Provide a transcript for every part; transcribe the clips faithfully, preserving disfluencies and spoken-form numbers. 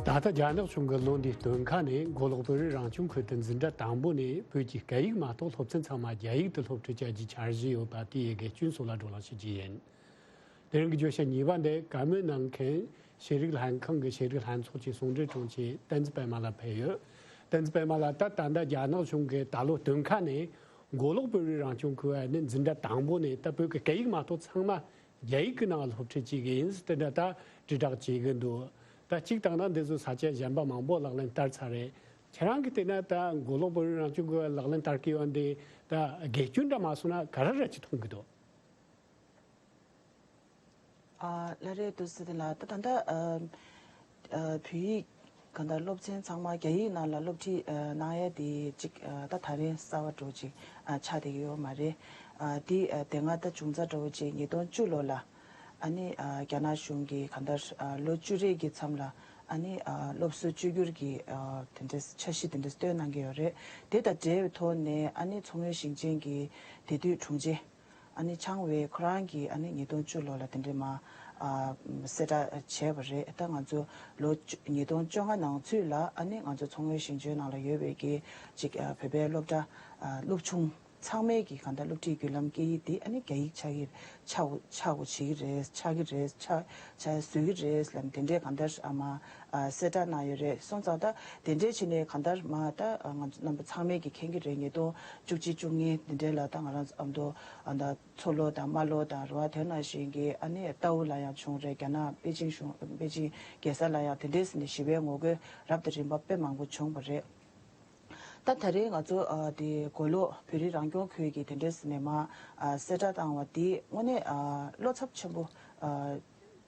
ད་ལྟ་རྒྱ་ནག་གཞུང་གིས་ལོ་འདིའི་སྟོན་ཁ་ནས་མགོ་ལོག་བོད་རིགས་རང་སྐྱོང་ཁུལ་དུ་འཛིན་གྲྭ་དང་པོ་ནས་བོད་ཀྱི་སྐད་ཡིག་མ་གཏོགས་སློབ་ཚན་ཚང་མ་རྒྱ་ཡིག་ཏུ་སློབ་ཁྲིད་བྱ་རྒྱུའི་འཆར་གཞི་ཡོད་པ་དེའི་དགེ་སྐྱོན་སོགས་ལ་བགྲོ་གླེང་བྱེད་རྒྱུ་ཡིན། དེ་རིང་གི་བརྗོད་བྱ་གཉིས་པ་འདི་བཀའ་མོལ་གནང་མཁན་ཤེས་རིག་ལྷན་ཁང་གི་ཤེས་རིག་ལྷན་ཚོགས་ཀྱི་ཟུང་འབྲེལ་དྲུང་ཆེ་བསྟན་འཛིན་པད་མ་ལགས་ཕེབས་ཡོད། བསྟན་འཛིན་པད་མ་ལགས། ད་ད་ལྟ་རྒྱ་ནག་གཞུང་གིས་ད་ལོ་སྟོན་ཁ་ནས་མགོ་ལོག་བོད་རིགས་རང་སྐྱོང་ཁུལ་བ་ནས་འཛིན་གྲྭ་དང་པོ་ནས་ད་བོད་ཀྱི་སྐད་ཡིག་མ་གཏོགས་ཚང་མ་རྒྱ་ཡིག་གི་ནང་སློབ་ཁྲིད་བྱེད་ཀྱི་ཡིན་ཟེར་དེ་འདྲ་ད་དྲིལ་བསྒྲགས་བྱེད་ཀྱི་འདུག་ད་གཅིག་བཏང་ན་འདི་ཚོ་ས་ཆ་གཞན་པ་མང་པོ་ལག་ལེན་བསྟར་ཚར་རེད། ཁྱེད་རང་གིས་བལྟས་ན་ད་མགོ་ལོག་བོད་རིགས་རང་སྐྱོང་ཁུལ་བ་ལག་ལེན་བསྟར་གྱི་ཡོད་འདི་ད་དགེ་སྐྱོན་འདྲ་མ་སོང་ན་ག་རེ་རེད་ཅེས་མཐོང་གི་འདུག་ཨ། ལགས་རེད་འདུག་ཟེར་དེ་ལ་ད་ད་ལྟ་ཨ་ཨ་བོད་ཡིག་གང་ལྟར་སློབ་ཚན་ཚང་མ་རྒྱ་ཡིག་ནང་ལ་སློབ་ཁྲིད་ཨ་གནང་ཡས་དེ་གཅིག་ཨ་ད་ད་རིང་གསར་བ་འདྲ་བོ་ཅིག་ཨ་ཆགས་བསྡད་ཀྱི་ཡོད་མ་རེད། ཨ་དེ་ཨ་དེ་སྔ་ད་བྱུང་ཚར་འདྲ་བོ་ཅིག་ཉིས་སྟོང་བཅུ་ལོ་ལ་ཨ་ནི་ཨ་རྒྱ་ནག་གཞུང་གིས་གང་ལྟར་ཨ་ལོ་བཅུ་རེ་གི་མཚམས་ལ་ཨ་ནི་ཨ་སློབ་གསོ་བཅོས་བསྒྱུར་གྱི་ཨ་དེ་འདྲའི་འཆར་གཞི་དེ་འདྲ་བཏོན་གནང་གི་ཡོད་རེད། དེ་དང་འབྲེལ་བའི་ཐོག་ནས་ཨ་ནི་མཚོ་སྔོན་ཞིང་ཆེན་གྱི་དེ་དུས་དྲུང་ཆེ། ཨ་ནི་ཆང་ཝེ་ཁོ་རང་གིས་ཨ་ནི་ཉིས་སྟོང་བཅུ་ལོ་ལ་དེ་འདྲའི་མ་ཨ་གསལ་བསྒྲགས་བྱས་པ་རེད། ད་ང་ཚོ་ལོ་བཅུ་ཉིས་སྟོང་བཅོ་ལྔ་ནང་ཚུད་ལ་ཨ་ནི་ང་ཚོ་མཚོ་སྔོན་ཞིང་ཆེན་ནང་ལ་ཡོད་པའི་གི་ཅིག་ཨ་བོད་པའི་སློབ་གྲྭ་ཨ་སློབ་ཆུང་ཚང་མའི་གི་གང་ལྟར་སློབ་ཁྲིད་བརྒྱུད་ལམ་སྐད་ཡིག་དེ་ཨ་ནི་རྒྱ་ཡིག་ཆགས་ཀྱི་ཆགས་ཆགས་དགོས་བྱེད་ཀྱི་རེད། ཆགས་ཀྱི་རེད། ཆགས་ཆགས་བཟོ་གི་རེད་ལབ་དེ་འདྲའི་གང་ལྟར་ཨ་མ་ཨ་གསལ་བསྒྲགས་གནང་ཡོད་རེད། སོང་ཙང་ད་དེ་འདྲས་བྱས་ནས་གང་ལྟར་མ་ད་ང་ཚོ་རྣམ་པ་ཚང་མས་ཀྱི་མཁྱེན་གྱི་རེད། ཉིས་སྟོང་བཅུ་གཅིག་བཅུ་གཉིས་དེ་འདྲས་ལ་ད་ང་རང་ཚོ་ཨ་མདོ་ཨ་ད་མཚོ་ལྷོ་དང་རྨ་ལྷོ་དང་རེད་བ། དེ་ནང་བཞིན་གྱི་ཨ་ནི་རྟའུ་ལ་ཡང་བྱུང་རེད། རྒྱ་ནག་པེ་ཅིང་གཞུང་པེ་ཅིང་རྒྱལ་ས་ལ་ཡང་དེ་འདྲས་ནས་ཞི་བའི་ངོ་རྒོལ་རབ་དང་རིམ་པ་དཔེ་མང་པོ་བྱུང་བ་རེད། ད་ད་རེས་ང་ཚོ་ཨ་དེ་མགོ་ལོག་བོད་རིགས་རང་སྐྱོང་ཁུལ་གྱི་དེ་འདྲས་ནས་མ་ཨ་གསལ་བསྒྲགས་བཏང་བ་དེ་དངོས་གནས་ཨ་བློ་འཚབ་ཆེན་པོ་ཨ་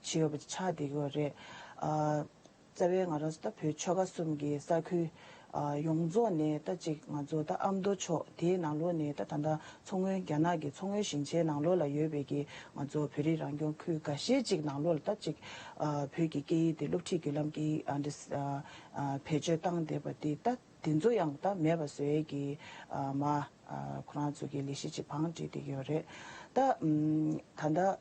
བྱས་ཡོད་པ་ཆགས་བསྡད་ཀྱི་ཡོད་རེད། ཨ་རྩ་བའི་ང་རང་ཚོ་ད་བོད་ཆོལ་ཁ་གསུམ་གྱི་ས་ཁུལ་ཨ་ཡོངས་རྫོགས་ནས་ད་ཅིག་ང་ཚོ་ད་ཨ་མདོ་ཕྱོགས་དེའི་ནང་ལོགས་ནས་ད་ད་ལྟ་མཚོ་སྔོན་རྒྱ་ནག་གི་མཚོ་སྔོན་ཞིང་ཆེན་ནང་ལོགས་ལ་ཡོད་པའི་གི་ང་ཚོ་བོད་རིགས་རང་སྐྱོང་ཁུལ་འགའ་ཤས་ཅིག་ནང་ལོགས་ལ་ད་ཅིག་ཨ་བོད་ཀྱི་སྐད་ཡིག་དེ་སློབ་ཁྲིད་བརྒྱུད་ལམ་སྐད་ཡིག་ཨ་འདྲ་ཨ་བེད་སྤྱོད་བཏང་བསྡད་པ་དེ་ད་དེ་ཚོ་ཡང་ད་མེད་པ་བཟོ་ཡས་ཀྱི་ཨ་མ་ཨ་ཁོ་རང་ཚོ་གི་ལས་གཞི་ཅིག་བང་སྒྲིག་བསྡད་ཀྱི་ཡོད་རེད། ད་ཨམ་ད་ལྟ་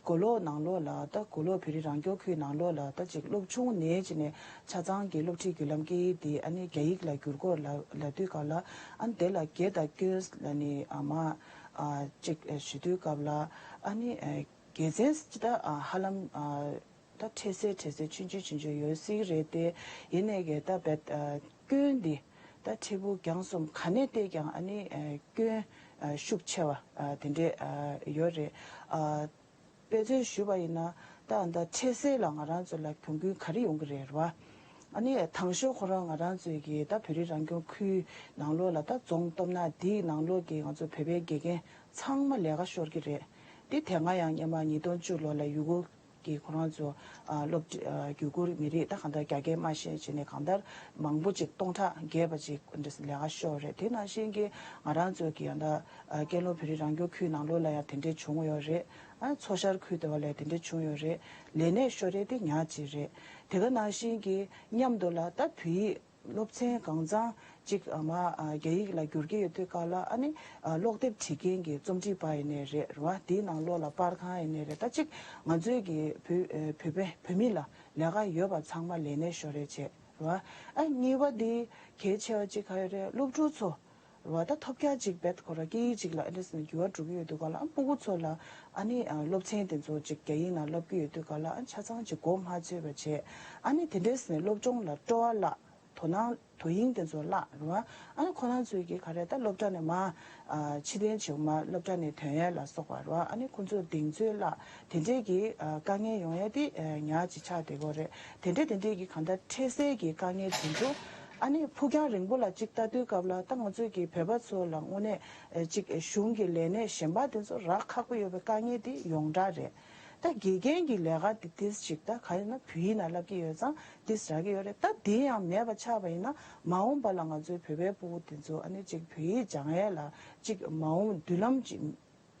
མགོ་ལོག་ནང་ལོགས་ལ་ད་མགོ་ལོག་བོད་རིགས་རང་སྐྱོང་ཁུལ་ནང་ལོགས་ལ་ད་ཅིག་སློབ་ཆུང་ནས་ཅིག་ནས་ཆ་ཚང་གི་སློབ་ཁྲིད་བརྒྱུད་ལམ་སྐད་ཡིག་དེ་ཨ་ནི་རྒྱ་ཡིག་ལ་བསྒྱུར་དགོས་ལབ་ལབ་དུས་སྐབས་ལ་ཨ་ནི་དེ་ལ་དགེ་དང་སྐྱོན་ལ་ནི་ཨ་མ་ཨ་ཅིག་ཞུ་དུས་སྐབས་ལ་ཨ་ནི་ཨ་དགེ་མཚན་ཅི་ད་ཨ་ཧ་ལམ་ཨ་ད་འཕྲལ་སེལ་འཕྲལ་སེལ་ཆུང་ཆུང་ཆུང་ཆུང་ཡོད་སྲིད་ཀྱི་རེད་དེ། ཡིན་ནའི་གི་ད་བེད་ཨ་སྐྱོན་འདི་ད་འཕྲལ་ཕུགས་རྒྱང་གསུམ་ག་ནས་བལྟས་ཀྱང་ཨ་ནི་ཨ་སྐྱོན་ཨ་ཤུགས་ཆེ་བ་ཨ་དེ་འདྲས་ཨ་ཡོད་རེད། ཨ་དཔེ་མཚོན་ཞུས་པ་ཡིན་ན་ད་ད་འཕྲལ་སེལ་ལ་ང་རང་ཚོ་ལ་གྱོང་གུན་ག་རེ་ཡོང་གི་རེད་རེད་བ། ཨ་ནི་དང་ཤོས་ཁོ་རང་ང་རང་ཚོའི་གི་ད་བོད་རིགས་རང་སྐྱོང་ཁུལ་ནང་ལོགས་ལ་ད་རྫོང་སྟོབས་ན་དེའི་ནང་ལོགས་ཀྱི་ང་ཚོ་བོད་པའི་དགེ་རྒན་ཚང་མ་ལས་ཀ་ཤོར་གི་རེད། དེ་དེ་སྔ་ཡང་སྔོན་མ་ཉིས་སྟོང་བཅུ་ལོ་ལ་ཡུ་གུར་གྱི་ཁོ་རང་ཚོ་ཨ་སློབ་ཁྲིད་ཨ་ཡུ་གུར་མི་རིགས་ད་གང་ལྟར་རྒྱ་སྐད་མ་ཤེས་བྱས་ནས་གང་ལྟར་མང་པོ་ཅིག་སྟོང་ཕྲག་བརྒལ་བ་ཅིག་འདྲ་ལས་ཀ་ཤོར་རེད། དེ་ནང་བཞིན་གྱི་ང་རང་ཚོ་གི་ཡང་ད་ཨ་ཀན་ལྷོ་བོད་རིགས་རང་སྐྱོང་ཁུལ་ནང་ལོགས་ལ་ཡང་དེ་འདྲས་བྱུང་ཡོད་རེད། ཨ་མཚོ་ཤར་ཁུལ་དེ་བ་ལ་དེ་འདྲས་བྱུང་ཡོད་རེད། ལས་གནས་ཤོར་རེད་དེ་ཉག་ཅིག་རེད། དེ་ག་ནང་བཞིན་གྱི་མཉམ་དུ་ལ་ད་བོད་ཡིག་སློབ་ཚན་གང་ཚང་གཅིག་ཨ་མ་ཨ་རྒྱ་ཡིག་ལ་བསྒྱུར་གྱི་ཡོད་དུས་སྐབས་ལ་ཨ་ནི་ཨ་ཀློག་དེབ་བྲིས་མཁན་གྱི་རྩོམ་སྒྲིག་པ་ཡིན་ནའི་རེད་རེད་བ། དེའི་ནང་ལོགས་ལ་པར་ཁང་ཡིན་ནའི་རེད། ད་གཅིག་ང་ཚོའི་གི་བོད་ཨ་བོད་པའི་བོད་མི་ལ་ལས་ཀ་ཡོད་པ་ཚང་མ་ལས་གནས་ཤོར་རེད་བྱས་རེད་བ། ཨ་གཉིས་པ་འདི་གལ་ཆེ་བ་གཅིག་ག་ཡོད་རེད། སློབ་ཕྲུག་ཚོ་རེད་བ། ད་ཐོབ་རྒྱ་གཅིག་བེད་ཁོ་ར་སྐད་ཡིག་གཅིག་ལ་ཨ་འདྲས་ནས་འགྱུར་བ་འགྲོ་གི་ཡོད་དུས་སྐབས་ལ་ཨ་སྤུ་གུ་ཚོ་ལ་ཨ་ནི་ཨ་སློབ་ཚན་དེ་ཚོ་གཅིག་རྒྱ་ཡིག་ནང་བསླབ་ཀྱི་ཡོད་དུས་སྐབས་ལ་ཨ་ཆ་ཚང་གཅིག་མགོ་མ་ཚོས་པ་བྱས། ཨ་ནི་དེ་འདྲས་ནས་སློབ་སྦྱོང་ལ་སྤྲོ་བ་བརླག་དོ་སྣང་དོ་དབྱིངས་དེ་ཚོ་བརླག་རེད་བ། ཨ་ནི་ཁོ་རང་ཚོའི་གི་ག་རེ་ད་སློབ་གྲྭ་ནས་མར་ཨ་ཕྱིར་འཐེན་བྱེད་དགོས་མ་སློབ་གྲྭ་ནས་ཐོན་ཡས་ལ་སོགས་པ་རེད་བ། ཨ་ནི་ཁོ་ཚོ་གདེང་ཚོད་བརླག་དེ་འདྲས་ཀྱི་ཨ་དཀའ་ངལ་ཡོང་ཡས་དེ་ཨ་ཉག་ཅིག་ཆགས་བསྡད་ཀྱི་ཡོད་རེད། དེ་འདྲས་དེ་འདྲས་ཀྱི་གང་ལྟར་འཕྲལ་སེལ་གྱི་དཀའ་ངལ་དེ་ཚོ་ཨ་ནི་ཕུགས་རྒྱང་རིང་པོ་ལ་གཅིག་ལྟ་དུས་སྐབས་ལ་ད་ང་ཚོའི་གི་བོད་པ་ཚོ་ལ་དངོས་གནས་ཨ་གཅིག་གཞུང་གི་ལས་གནས་གཞན་པ་དེ་ཚོ་རག་ཁག་པོ་ཡོད་པའི་དཀའ་ངལ་དེ་ཡོངས་གྲགས་རེད། ད་དགེ་རྒན་གྱི་ལས་ཀ་དེ་ཏིས་ཅིག་ད་ག་ཡིན་ན་བོད་ཡིག་ནང་བསླབ་ཀྱི་ཡོད་ཙང་ཏིས་རག་གི་ཡོད་རེད། ད་དེ་ཡང་མེད་པ་ཆགས་པ་ཡིན་ན་མ་འོངས་པ་ལ་ང་ཚོའི་བོད་པའི་སྤུ་གུ་དེ་ཚོ་ཨ་ནི་ཅིག་བོད་ཡིག་སྦྱང་ཡས་ལ་ཅིག་མ་འོངས་མདུན་ལམ་ཅིག་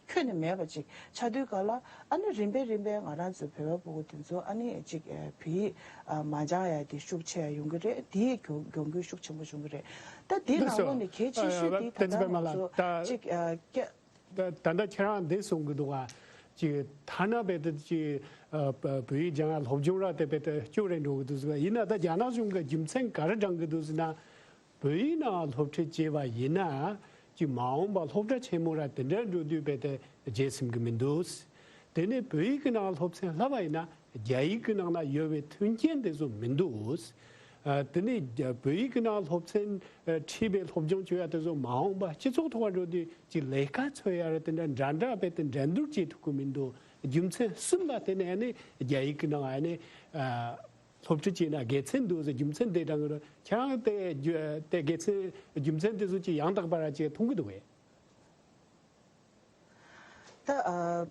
ཁྱོན་ནས་མེད་པ་ཅིག་ཆགས་དུས་ག་ལ་ཨ་ནི་རིམ་པས་རིམ་པས་ང་རང་ཚོའི་བོད་པའི་སྤུ་གུ་དེ་ཚོ་ཨ་ནི་ཅིག་བོད་ཡིག་མ་སྦྱང་ཡས་དེ་ཤུགས་ཆེ་ཡ་ཡོང་གི་རེད། དེའི་གྱོང་གྱོང་གུན་ཤུགས་ཆེན་པོ་བྱུང་གི་རེད། ད་དེའི་ནང་ལོགས་ནས་གལ་ཆེ་ཤོས་དེ་ད་ལྟ་ང་ཚོ་ཅིག་ད་ད་ལྟ་ཁྱེད་རང་འདི་གསུང་གི་འདུག་ག་ཅིག་ཐ་ན་རྦད་དེ་ཅིག་ཨ་བོད་ཡིག་སྦྱང་ཡ་སློབ་སྦྱོང་ར་དེ་རྦད་དེ་སྐྱོ་རེ་འགྲོ་གི་འདུག་ཟེར་བ་ཡིན་ན། ད་རྒྱ་ནག་གཞུང་གི་རྒྱུ་མཚན་ག་རེ་དྲངས་གི་འདུག་ཟེར་ན། བོད་ཡིག་ནང་སློབ་ཁྲིད་བྱས་པ་ཡིན་ན། ཅིག་མ་འོངས་པ་སློབ་གྲྭ་ཆེན་མོ་ར་དེ་འདྲ་འགྲོ་དུས་རྦད་དེ་བརྗེད་སེམས་གི་མི་འདུག་དེ་ནས་བོད་ཡིག་གི་ནང་སློབ་ཚན་བསླབ་པ་ཡིན་ན་རྒྱ་ཡིག་གི་ནང་ན་ཡོད་པའི་མཐུན་རྐྱེན་དེ་ཚོ་མི་འདུག་ཨ་དེ་ནས་རྒྱ་བོད་ཡིག་གི་ནང་སློབ་ཚན་ཨ་ཁྲིད་པའི་སློབ་སྦྱོང་བྱེད་ཡ་དེ་ཚོ་མ་འོངས་པ་སྤྱི་ཚོགས་ཐོག་འགྲོ་དུས་ཅིག་ལས་ཀ་འཚོལ་ཡ་ར་དེ་འདྲ་འདྲ་འདྲ་རྦད་དེ་འགྲན་བསྡུར་བྱེད་ཐུབ་གི་མི་འདུག་རྒྱུ་མཚན་གསུམ་ལ་བརྟེན་ནས་ཨ་ནི་རྒྱ་ཡིག་གི་ནང་ཨ་ནི་ཨ་སློབ་ཁྲིད་བྱས་ན་དགེ་མཚན་འདུག་ཟེར། རྒྱུ་མཚན་དེ་དྲངས་གི་རེད། ཁྱེད་རང་དེ་རྒྱུ་དེ་དགེ་མཚན་རྒྱུ་མཚན་དེ་ཚོ་ཅིག་ཡང་དག་པ་ར་ཅིག་མཐོང་གི་འདུག་གས། ད་ཨ་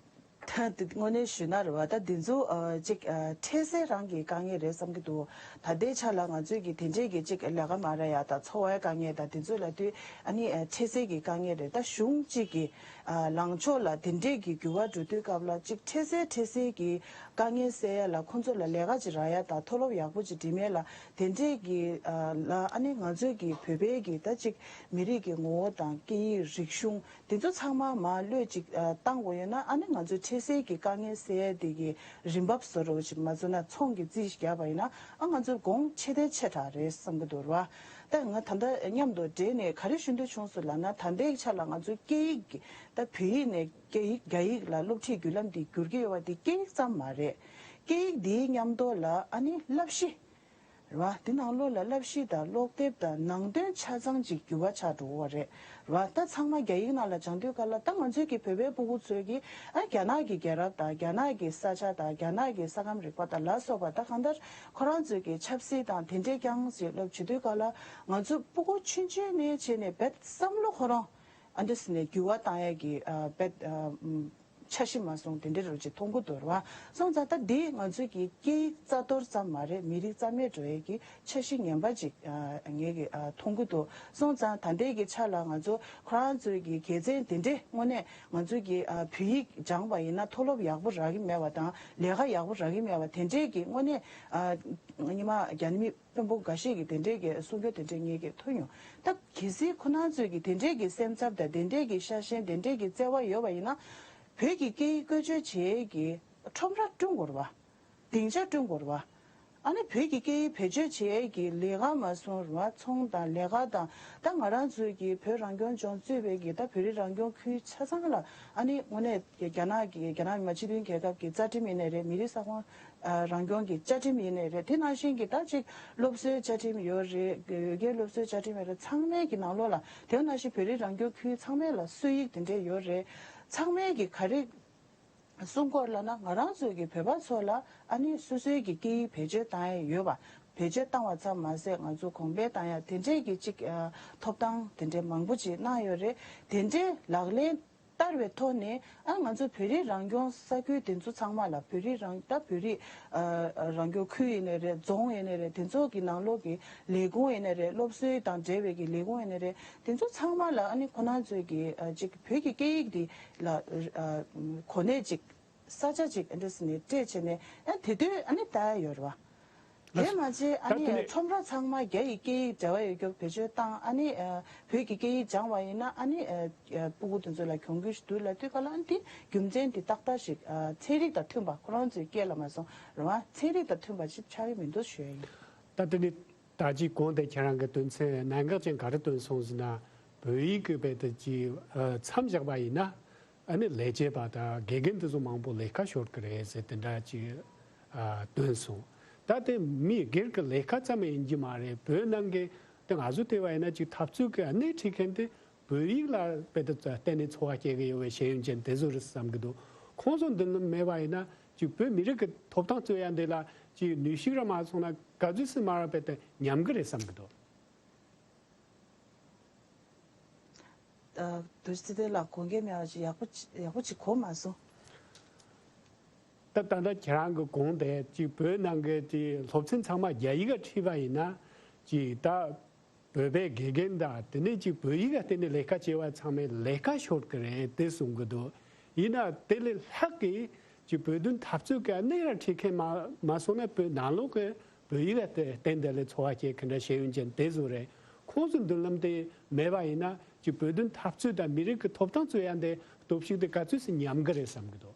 ད་དེ་དངོས་གནས་ཞུས་ན་རེད་བ། ད་འདི་ཚོ་ཨ་ཅིག་ཨ་འཕྲལ་སེལ་རང་གི་དཀའ་ངལ་རེད་བསམ་གྱི་འདུག་ད་ལྟའི་ཆ་ལ་ང་ཚོས་ཀྱི་དེ་འདྲས་ཀྱི་ཅིག་ལས་ཀ་མ་རག་ཡ་དང་འཚོ་བའི་དཀའ་ངལ་དང་དེ་ཚོ་ལབ་དུས་ཨ་ནི་ཨ་འཕྲལ་སེལ་གྱི་དཀའ་ངལ་རེད། ད་གཞུང་གཅིག་གི་ཨ་ལངས་ཕྱོགས་ལ་དེ་འདྲས་ཀྱི་འགྱུར་བ་འགྲོ་དུས་སྐབས་ལ་ཅིག་འཕྲལ་སེལ་འཕྲལ་སེལ་གྱི་དཀའ་ངལ་སེལ་ཡ་ལ་ཁོང་ཚོ་ལ་ལས་ཀ་ཅིག་རག་ཡ་དང་མཐོ་སློབ་ཡག་པོ་ཅིག་འགྲིམ་ཡ་ལ་དེ་འདྲས་ཀྱི་ཨ་ལ་ཨ་ནི་ང་ཚོས་ཀྱི་བོད་པའི་གི་ད་ཅིག་མི་རིགས་ཀྱི་ངོ་བོ་དང་སྐད་ཡིག་རིག་གཞུང་དེ་ཚོ་ཚང་མ་མར་བློས་ཅིག་ཨ་བཏང་དགོས་ཡོད་ན། ཨ་ནི་ང་ཚོ་འཕྲལ་སེལ་གྱི་དཀའ་ངལ་སེལ་ཡས་དེ་གི་རིན་འབབ་བཟོ་འདྲ་བོ་ཅིག་མ་བཟོ་ན། ཚོང་གི་རྩིས་ཤིག་བརྒྱབ་པ་ཡིན་ན་ཨ་ང་ཚོ་གོང་ཆེ་ལྡན་ཆེ་དྲགས་རེད་བསམ་གྱི་འདུག་ར། ད་ང་ད་ལྟ་མཉམ་དུ་འབྲེལ་ནས་ག་རེ་ཞུ་འདོད་བྱུང་སོང་ལབ་ན། ད་ལྟའི་ཆ་ལ་ང་ཚོའི་སྐད་ཡིག་གི་ད་བོད་ཡིག་ནས་སྐད་ཡིག་རྒྱ་ཡིག་ལ་སློབ་ཁྲིད་བརྒྱུད་ལམ་འདི་བསྒྱུར་གྱི་ཡོད་པ་འདི་སྐད་ཡིག་ཙམ་མ་རེད། སྐད་ཡིག་འདིའི་མཉམ་དུ་ལ་ཨ་ནི་བསླབ་གཞི་རེད་བ། དེ་ནང་ལོགས་ལ་བསླབ་གཞི་དང་ཀློག་དེབ་དང་ནང་དོན་ཆ་ཚང་ཅིག་འགྱུར་བ་ཆགས་འགྲོ་གི་རེད་བ། ད་ཚང་མ་རྒྱ་ཡིག་ནང་ལ་སྦྱང་དུས་སྐབས་ལ་ད་ང་ཚོའི་གི་བོད་པའི་སྤུ་གུ་ཚོས་ཀྱི་ཨ་རྒྱ་ནག་གི་རྒྱལ་རབས་དང་རྒྱ་ནག་གི་ས་ཆ་དང་རྒྱ་ནག་གི་ས་ཁམས་རིག་པ་དང་ལ་སོགས་པ་ད་གང་ལྟར་ཁོ་རང་ཚོའི་གི་ཆབ་སྲིད་དང་དེ་འདྲའི་རྐྱང་ཞིག་སློབ་བྱེད་དུས་སྐབས་ལ་ང་ཚོ་སྤུ་གུ་ཆུང་ཆུང་ནས་བྱས་ནས་རྦད་བསམ་བློ་ཁོ་རང་ཨ་འདྲ་ཟེར་ནས་འགྱུར་བ་བཏང་ཡས་ཀྱི་ཨ་རྦད་ཨ་འཆར་གཞི་མ་སོང་དེ་འདྲ་རུ་ཅིག་མཐོང་གི་འདུག་ར། སོང་ཙང་ད་འདི་ང་ཚོའི་གི་སྐད་ཡིག་རྩ་གཏོར་ཙམ་མ་རེད། མི་རིགས་རྩ་མེད་འགྲོ་ཡས་ཀྱི་འཆར་གཞི་ངན་པ་ཅིག་ཨ་ངས་ཀྱི་ཨ་མཐོང་གི་འདུག་སོང་ཙང་ད་ལྟའི་གི་ཆ་ལ་ང་ཚོ་ཁོ་རང་ཚོའི་གི་དགེ་མཚན་དེ་འདྲས་དངོས་གནས་ང་ཚོའི་གི་ཨ་བོད་ཡིག་སྦྱངས་པ་ཡིན་ན་མཐོ་སློབ་ཡག་པོ་རག་གི་མེད་པ་དང་ལས་ཀ་ཡག་པོ་རག་གི་མེད་པ་དེ་འདྲས་ཀྱི་དངོས་གནས་ཨ་ཉི་མ་རྒྱ་མི་དཔོན་པོ་འགའ་ཤས་ཀྱིས་དེ་འདྲས་ཀྱི་གསུང་རྒྱུ་དེ་འདྲས་ངས་ཀྱིས་ཐོས་མྱོང་། ད་གལ་སྲིད་ཁོ་རང་ཚོས་ཀྱིས་དེ་འདྲས་ཀྱི་སེམས་འཚབ་དང་དེ་འདྲས་ཀྱི་ཤ་ཞེན་དེ་འདྲས་ཀྱི་བརྩེ་བ་ཡོད་པ་ཡིན་ན། བོད་ཀྱི་སྐད་ཡིག་བཀོལ་སྤྱོད་བྱེད་ཡས་ཀྱི་ཁྲོམ་ར་བསྐྲུན་དགོས་རེད་བ། སྡིངས་ཆ་བསྐྲུན་དགོས་རེད་བ། ཨ་ནི་བོད་ཀྱི་སྐད་ཡིག་བེད་སྤྱོད་བྱེད་ཡས་ཀྱི་ལས་ཀ་མ་སོང་རེད་བ། ཚོང་དང་ལས་ཀ་དང་ད་ང་རང་ཚོའི་གི་བོད་རང་སྐྱོང་ལྗོངས་གཙོས་པའི་གི་ད་བོད་རིགས་རང་སྐྱོང་ཁུལ་ཆ་ཚང་ལ་ཨ་ནི་དངོས་གནས་རྒྱ་ནག་གི་རྒྱ་ནག་མི་དམངས་སྤྱི་མཐུན་རྒྱལ་ཁབ་ཀྱི་རྩ་ཁྲིམས་ཡིན་ནའི་རེད། མི་རིགས་ས་ཁོངས་ཨ་རང་སྐྱོང་གི་བཅའ་ཁྲིམས་ཡིན་ནའི་རེད། དེ་ནང་བཞིན་གྱི་ད་ཅིག་སློབ་གསོའི་བཅའ་ཁྲིམས་ཡོད་རེད། ཡུལ་གྱར་སློབ་གསོའི་བཅའ་ཁྲིམས་ཡོད་རེད། ཚང་མའི་གི་ནང་ལོགས་ལ་དེ་ནང་བཞིན་བོད་རིགས་རང་སྐྱོང་ཁུལ་ཚང་མའི་ལ་སྲོལ་ཡིག་དེ་འདྲས་ཡོད་རེད། ཚང་མའི་གི་ག་རེ་གསུང་སྐོར་ལ་ན་ང་རང་ཚོའི་གི་བོད་པ་ཚོ་ལ་ཨ་ནི་སོ་སོའི་གི་སྐད་ཡིག་བེད་སྤྱོད་བཏང་ཡས་ཡོད་པ། བེད་སྤྱོད་བཏང་བ་ཙམ་མ་ཟད་ང་ཚོ་གོང་འཕེལ་བཏང་ཡ་དེ་འདྲས་གི་ཅིག་ཨ་ཐོབ་ཐང་དེ་འདྲས་མང་པོ་ཅིག་གནང་ཡོད་རེད། དེ་འདྲས་ལག་ལེན་བསྟར་བའི་ཐོག་ནས་ཨ་ང་ཚོ་བོད་རིགས་རང་སྐྱོང་ས་ཁུལ་དེ་ཚོ་ཚང་མ་ལ་བོད་རིགས་རང་ད་བོད་རིགས་ཨ་རང་སྐྱོང་ཁུལ་ཡིན་ནའི་རེད། རྫོང་ཡིན་ནའི་རེད། དེ་ཚོ་གི་ནང་ལོགས་ཀྱི་ལས་ཁུངས་ཡིན་ནའི་རེད། སློབ་གསོའི་དང་འབྲེལ་བའི་གི་ལས་ཁུངས་ཡིན་ནའི་རེད། དེ་ཚོ་ཚང་མ་ལ་ཨ་ནི་ཁོ་རང་ཚོའི་གི་ཨ་ཅིག་བོད་ཀྱི་སྐད་ཡིག་འདི་ལ་ཨ་གོ་གནས་ཅིག་ས་ཆ་ཅིག་ཨ་འདྲ་ཟེར་ནས་སྤྲད་བྱས་ནས་ཨ་དེ་དུས་ཨ་ནི་ལྟ་ཡ་ཡོད་རེད་བ། དེ་མ་ཚད་ཨ་ནི་ཁྲོམ་ར་ཚང་མ་རྒྱ་ཡི་སྐད་ཡིག་འབྲེལ་བ་ཡོད་རྒྱུ་བེད་སྤྱོད་བཏང་། ཨ་ནི་ཨ་བོད་ཀྱི་སྐད་ཡིག་སྦྱངས་པ་ཡིན་ན་ཨ་ནི་ཨ་ཨ་སྤུ་གུ་དེ་ཚོ་ལ་གྱོང་གུད་ཞིག་འདུག་ལབ་དུས་ག་ལ་ཨ་ནི་དེ་རྒྱུ་མཚན་དེ་ཏག་ཏག་ཞིག་ཨ་ཚན་རིག་དང་མཐུན་པ། ཁོ་རང་ཚོའི་སྐད་ལ་མ་སོང་རུང་ཨ་ཚན་རིག་དང་མཐུན་པ་ཞིག་ཆགས་ཀྱི་མི་འདུག་ཞུ་ཡ་ཡིན། ད་དེ་ནི་ད་ཅིག་གོང་དེ་ཁྱེད་རང་གི་དོན་ཚན་གནད་འགག་ཅན་ག་རེ་བཏོན་སོང་ཟེར་ན། བོད་ཡིག་གི་བེད་དེ་ཅིག་ཨ་མཚམས་བཞག་པ་ཡིན་ན། ཨ་ནི་ལས་བྱེད་པ་དང་དགེ་རྒན་དེ་ཚོ་མང་པོ་ལས་ཀ་ཤོར་གི་རེད་ཟེར་དེ་འདྲ་ཅིག་ཨ་བཏོན་སོང་། ད་དེ་མི་སྒེར་གྱི་ལས་ཀ་ཙམ་ཡིན་གྱི་མ་རེད། བོད་ནང་གི་དེ་ང་ཚོ་བལྟས་པ་ཡིན་ན་ཅིག་འཐབ་རྩོད་ཀྱི་སྣེ་ཁྲིད་མཁན་དེ་བོད་ཡིག་ལ་དཔེ་དེ་བརྟེན་ནས་འཚོ་བ་སྐྱེལ་གྱི་ཡོད་པའི་ཤེས་ཡོན་ཅན་དེ་ཚོ་རེད་བསམ་གྱི་འདུག་ཁོང་ཚོ་མདུན་ལམ་མེད་པ་ཡིན་ན་ཅིག་བོད་མི་རིགས་ཀྱི་ཐོབ་ཐང་རྩོད་ཡ་འདི་ལ་ཅིག་ནུས་ཤུགས་ར་མ་སོང་ན་ག་ཚོད་སྲིད་མ་ར་དཔེ་དེ་ཉམས་གི་རེད་བསམ་གྱི་འདུག་རྡོ་རྗེ་ཚེ་བརྟན་ལགས་དགོངས་འགལ་མེད་པ་ཅིག་ཡག་པོ་ཅིག་ཡག་པོ་ཅིག་གོ་མ་སོང་། ད་ད་ལྟ་ཁྱེད་རང་གི་དགོངས་དེ་ཅིག་བོད་ནང་གི་ཅིག་སློབ་ཚན་ཚང་མ་རྒྱ་ཡིག་ག་ཁྲིད་པ་ཡིན་ན་ཅིག་ད་བོད་པའི་དགེ་རྒན་དང་དེ་ནས་ཅིག་བོད་ཡིག་ག་བརྟེན་ནས་ལས་ཀ་བྱེད་པ་ཚང་མའི་ལས་ཀ་ཤོར་གི་རེད་དེ་གསུང་གི་འདུག་ཡིན་ན་དེ་ལས་ལྷག་གི་ཅིག་བོད་དོན་འཐབ་རྩོད་ག་གནས་ར་ཁྲིད་མཁན་མ་མ་སོང་ན་བོད་ནང་ལོགས་གི་བོད་ཡིག་ལ་བརྟེན་བརྟེན་དེ་ལས་འཚོ་བ་སྐྱེལ་མཁན་འདྲ་ཤེས་ཡོན་ཅན་དེ་ཚོ་རེད། ཁོང་ཚོའི་མདུན་ལམ་དེ་མེད་པ་ཡིན་ན་ཅིག་བོད་དོན་འཐབ་རྩོད་དང་མི་རིགས་ཀྱི་ཐོབ་ཐང་རྩོད་ཡ་འདི་སྟོབས་ཤུགས་དེ་ག་ཚོད་སུ་ཉམས་གི་རེད་བསམ་གི་འདུག་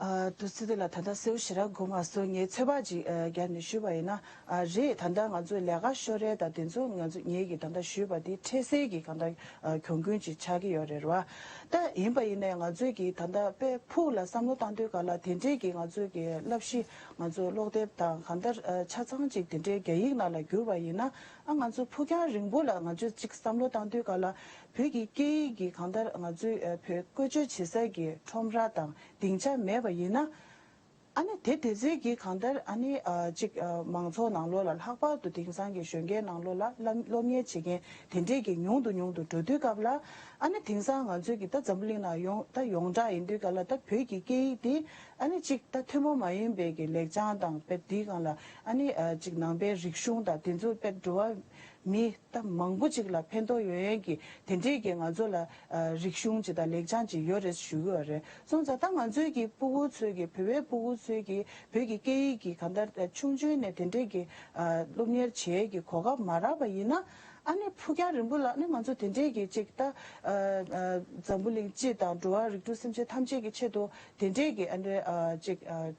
ཨ། དུ་སི་དེ་ལ་ད་ལྟ་གསལ་བོ་ཞེ་དྲག་གོ་མ་སོང་། ངས་ཚོད་དཔག་ཅིག་ཨ་བརྒྱབ་ནས་ཞུས་པ་ཡིན་ན། ཨ། རེད། ད་ལྟ་ང་ཚོ་ལས་ཀ་ཤོར་རེད། ད་དེ་ཚོ་ང་ཚོ་ངེད་ཀྱིས་ད་ལྟ་ཞུས་པ་དེ་འཕྲལ་སེལ་གྱི་གང་ལྟར་ཨ་གྱོང་གུན་ཅིག་ཆགས་ཀྱི་ཡོད་རེད་བ། ད་ཡིན་པ་ཡིན་ནའི་ང་ཚོས་ཀྱིས་ད་ལྟ་དཔེ་ཕུགས་ལ་བསམ་བློ་བཏང་དུས་ག་ལ་དེ་འདྲས་ཀྱི་ང་ཚོས་ཀྱི་བསླབ་གཞི་ང་ཚོ་ཀློག་དེབ་དང་གང་ལྟར་ཨ་ཆ་ཚང་ཅིག་དེ་འདྲའི་རྒྱ་ཡིག་ནང་ལ་བསྒྱུར་བ་ཡིན་ན། ཨ། ང་ཚོ་ཕུགས་རྒྱང་རིང་པོ་ལ་ང་ཚོས་ཅིག་བསམ་བློ་བཏང་དུས་ག་ལ་བོད་ཀྱི་སྐད་ཡིག་གི་གང་ལྟར་ང་ཚོའི་ཨ་བོད་བཀོལ་སྤྱོད་བྱེད་ས་ཀྱི་ཁྲོམ་ར་དང་སྡིངས་ཆ་མེད་པ་ཡིན་ན། ཨ་ནི་དེ་དེ་ཚོའི་གི་གང་ལྟར་ཨ་ནི་ཨ་ཅིག་ཨ་མང་ཚོགས་ནང་ལོགས་ལ་ལྷག་པར་དུ་དེང་སང་གི་གཞོན་སྐྱེས་ནང་ལོགས་ལ་སློབ་སློབ་གཉེར་བྱེད་མཁན་དེ་འདྲས་ཀྱི་ཉུང་དུ་ཉུང་དུ་འགྲོ་དུས་སྐབས་ལ། ཨ་ནི་དེང་སང་ང་ཚོའི་གི་ད་འཛམ་བུ་གླིང་ནང་ཡོངས་ད་ཡོངས་གྲགས་ཡིན་དུས་ག་ལ་ད་བོད་ཀྱི་སྐད་ཡིག་དེ་ཨ་ནི་ཅིག་ད་ཐུན་མོང་མ་ཡིན་པའི་གི་ལེགས་བྱང་དང་དཔེ་དེའི་སྒང་ལ་ཨ་ནི་ཨ་ཅིག་ནང་པའི་རིག་གཞུང་དང་དེ་ཚོ་དཔེ་འགྲོ་བ་མི་ད་མང་པོ་ཅིག་ལ་ཕན་ཐོགས་ཡོང་ཡས་ཀྱི་དེ་འདྲས་ཀྱི་ང་ཚོ་ལ་ཨ་རིག་གཞུང་ཅིག་དང་ལེགས་བྱང་ཅིག་ཡོད་རེད་ཞུ་གི་ཡོད་རེད། སོང་ཙང་ད་ང་ཚོའི་གི་སྤུ་གུ་ཚོའི་གི་བོད་པའི་སྤུ་གུ་ཚོའི་གི་བོད་ཀྱི་སྐད་ཡིག་གི་གང་ལྟར་ཆུང་ཆུང་ནས་དེ་འདྲས་ཀྱི་ཨ་སློབ་གཉེར་བྱེད་ཀྱི་གོ་སྐབས་མ་རག་པ་ཡིན་ན། ཨ་ནི་ཕུགས་རྒྱང་རིང་པོ་ལ་ཨ་ནི་ང་ཚོ་དེ་འདྲས་ཀྱི་ཅིག་ད་ཨ་ཨ་འཛམ་བུ་གླིང་སྤྱི་དང་འགྲོ་བ་རིགས་དྲུག་སེམས་ཅན་ཐམས་ཅད་ཀྱི་ཆེད་དུ་དེ་འདྲས་ཀྱི་ཨ་ནི་ཨ་ཅིག་ཨ་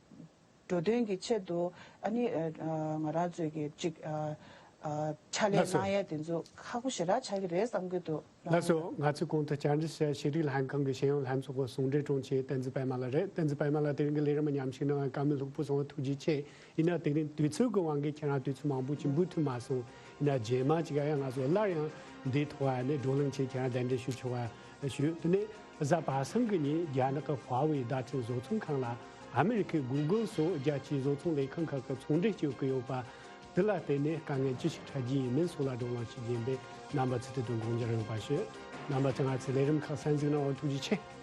འགྲོ་དོན་གྱི་ཆེད་དུ་ཨ་ནི་ཨ་ཨ་ང་རང་ཚོའི་གི་ཅིག་ཨ་ཨ་ཕྱག་ལས་ལགས་སོ། གནང་ཡས་དེ་ཚོ་ཁག་པོ་ཞེ་དྲག་ཆགས་ཀྱི་རེད་བསམ་གྱི་འདུག། ལགས་སོ། ང་ཚོས་གོང་དུ་བཅར་འདྲི་བྱས་ཤེས་རིག་ལྷན་ཁང་གི་ཤེས་ཡོན་ལྷན་ཚོགས་ཀྱི་ཟུང་འབྲེལ་དྲུང་ཆེ་བསྟན་འཛིན་པད་མ་ལགས་རེད། བསྟན་འཛིན་པད་མ་ལགས་དེ་རིང་གི་ལས་རིམ་མཉམ་ཞུགས་གནང་བར་བཀའ་མོལ་ལྷུག་པོ་གསུང་བར་ཐུགས་རྗེ་ཆེ། ཡིན་ན་དེ་རིང་དུས་ཚོད་ཀྱི་དབང་གིས་ཁྱེད་རང་དུས་ཚོད་མང་པོ་ཅིག་འབུལ་ཐུབ་མ་སོང་། ཡིན་ན་རྗེས་མ་ཅིག་ཡང་ང་ཚོ་སླར་ཡང་འདིའི་ཐོག་ཨ་ནི་བགྲོ་གླེང་བྱེད་ཁྱེད་རང་གདན་འདྲེན་ཞུ་ཆོག་པ་ཞུ། དེ་ནས་གཟའ་པ་སངས་ཀྱི་ཉིན་རྒྱ་ནག་གི་ཧྭ་ཝེ་བརྡ་འཕྲིན་བཟོ་ཚོང་ཁང་ལ་ཨ་མི་རི་ཀའི་གུ་གལ་སོགས་རྒྱལ་སྤྱིའི་བཟོ་ཚོང་ལས་ཁང་ཁག་གི་ཚོང་འབྲེལ་གཅིག་ཡོད་ཀྱི་ཡོད་པ། དེ་ལ་བརྟེན་ནས་དཀའ་ངལ་ཅི་ཞིག་འཕྲད་ཀྱི་ཡིན་མིན་སོགས་ལ་བགྲོ་གླེང་ཞིག་ཡིན་པས། རྣམ་པ་ཚོས་དེ་དོན་དགོངས་འཇགས་ཡོད་པ་ཞུ། རྣམ་པ་ཚོས་ང་ཚོའི་ལས་རིམ་ཁག་གསན་གཟིགས་གནང་བར་ཐུགས་རྗེ་ཆེ།